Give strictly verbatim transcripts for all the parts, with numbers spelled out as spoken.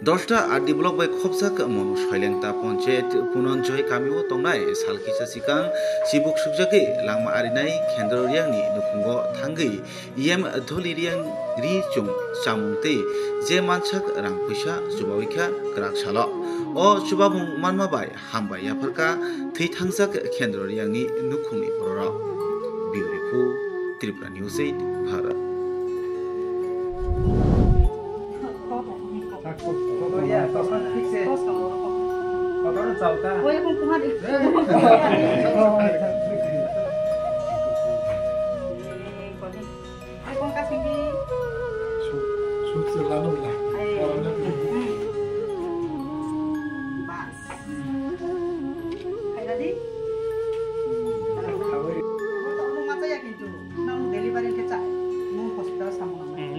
Dosta R D block bai khopjak Monu Soilengta Ponchayat Punonjoy kamio tongnai sal kisa sikang chibuk sukjagwi langma arinai Khendra Riyangni nukhungo thangwi E M Dholi Riyang ri chung chamung tei je mansak rang puisa chubawi kha kwrak salo. O chubamung manma bai hambai yapharkha thwi thangjak Khendra Riyangni nukhungni bororok. Bureau Report, Tripura News eight, Bharat.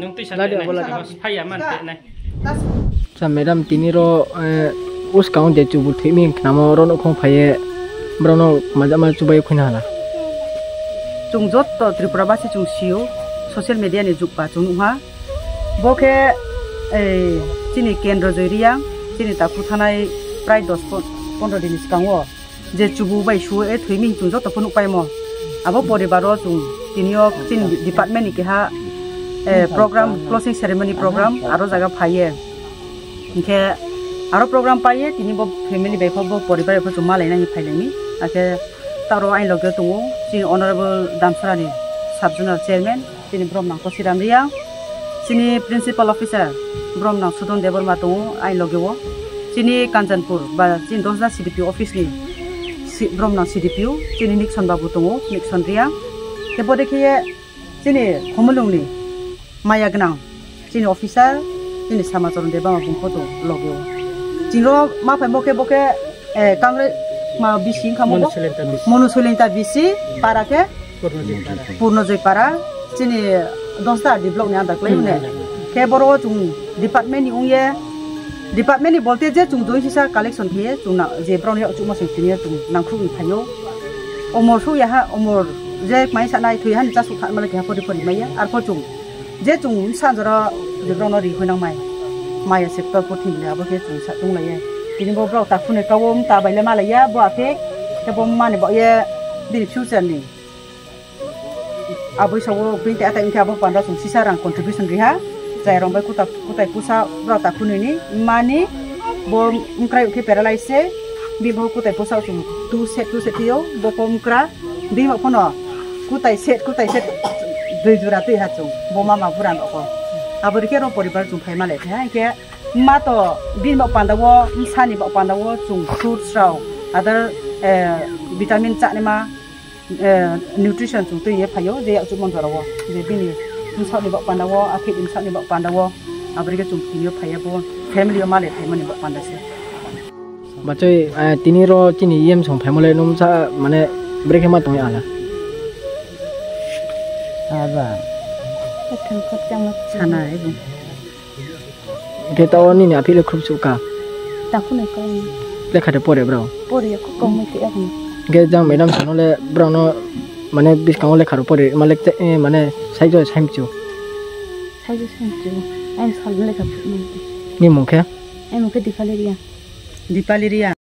Nung twi sa Ladi twi nai, abo ladi. Phaiya man twi nai. Cha madam, tini ro, eh, uskang je chubu thimi khnamo ro no khong phaiye, bro no maja ma chubai khuina hala. Chung jotto Tripura basi chung sio, social media ni jug ba chung nukha. Bo khe, eh, chini Kendra Joy Riyang, chini takhu thanai prai dos pon-, pondro din ni swkango. Je chubu bai suo e thwiming chung joto phunuk paimo. Abo poribar o chung tini o chini department ni keha, eh, program, closing ceremony program aro jaga phaiye. Hinkhe aro program paiye tini bo family bai pho bo poribar bai pho chung malaina hi phailaini. Akhe taro ain loge tongo chini honorable Damsara ni sub zonal chairman. Chini borom nang Kosiram Riyang, chini principal officer borom nang Sudon Debbarma tongo ai loge o, chini Kanchanpur ba chini Dosda C D P O office ni si-, borom nang C D P O, chini Nixon Babu tongo, Nixon Riyang. Khe bo de khe chini Khumulung ni maya gwnang, chini officer, chini Samacharan Debbarma bung photo loge o. Chini ro ma phai bo khe, bo khe, eh, kangre ma bisi wngkha mo bo? Monu Soilengta bisi. Monu Soilengta bisi, para khe? Purnojoy para. Purnojoy para, chini Dosda R D block ni under khlai Hmm, ne. Under. Khe boro o chung department ni wngye, department ni bolte je chung doi sisa collection khe chung na, je borok ni yachukma song tini chung nangkhuk ni phaio. Omor suk yaha, omor je mai sa nai thwi hani chasuk kha male khe ha pori pori maya. Arpho chung je chung sanjoro je borok no ri hoi nang mai. Maya sector purthim le abo khe chung sa tung laiye. Tini bo borok ta phunui kawo ta bai le malaiya bo akhe khe bo mani bo ye bini future ni. Aboi sawo bini tei ata wngkhe abo panda chwng sisa rang contribution riha. Chai rong bai kuta-, kutai pusa bwrok ta khunui ni mani bo wngkrai wngkhe paralyze se. Bini bo kutai pusa chwng tu set tu set thio bo ko wngkra. Bini bo phano kutai set kutai set dui jora twi ha chwng bo mama bura nokho. Abo rikhe ro poribar chwng phai ma le khe ha khe ma to bini bo panda o bwsa ni bo panda o chwng fruits rok other, eh, vitamin cha ni ma. Eh, nutrition chwng twi ye phaio je yakchukmani jora o je bini bwsakni bok panda o, aphikni bwsakni bok panda o, abo rikhe chwng tini o phaiya bo family o male phaimani bok panda se. Bachoi, eh, tini ro chini yem song phaimo le nung sa mane brekhe ma tongya ala. Aba. Sana ibu. Hwnkhe tao nini aphile khub sukha. Takhunai kau. Lekha de pore bro. Pore ko kau mai te akhun. Hwnkhe jang madam sano le bro no mane biskango lekha ro pore ma lek te, eh, mane saijo saimchu. Saijo saimchu. Ain sal lekha phuk mai te. Ni mung khe? Ain mung khe Dipali Riyang. Dipali Riyang.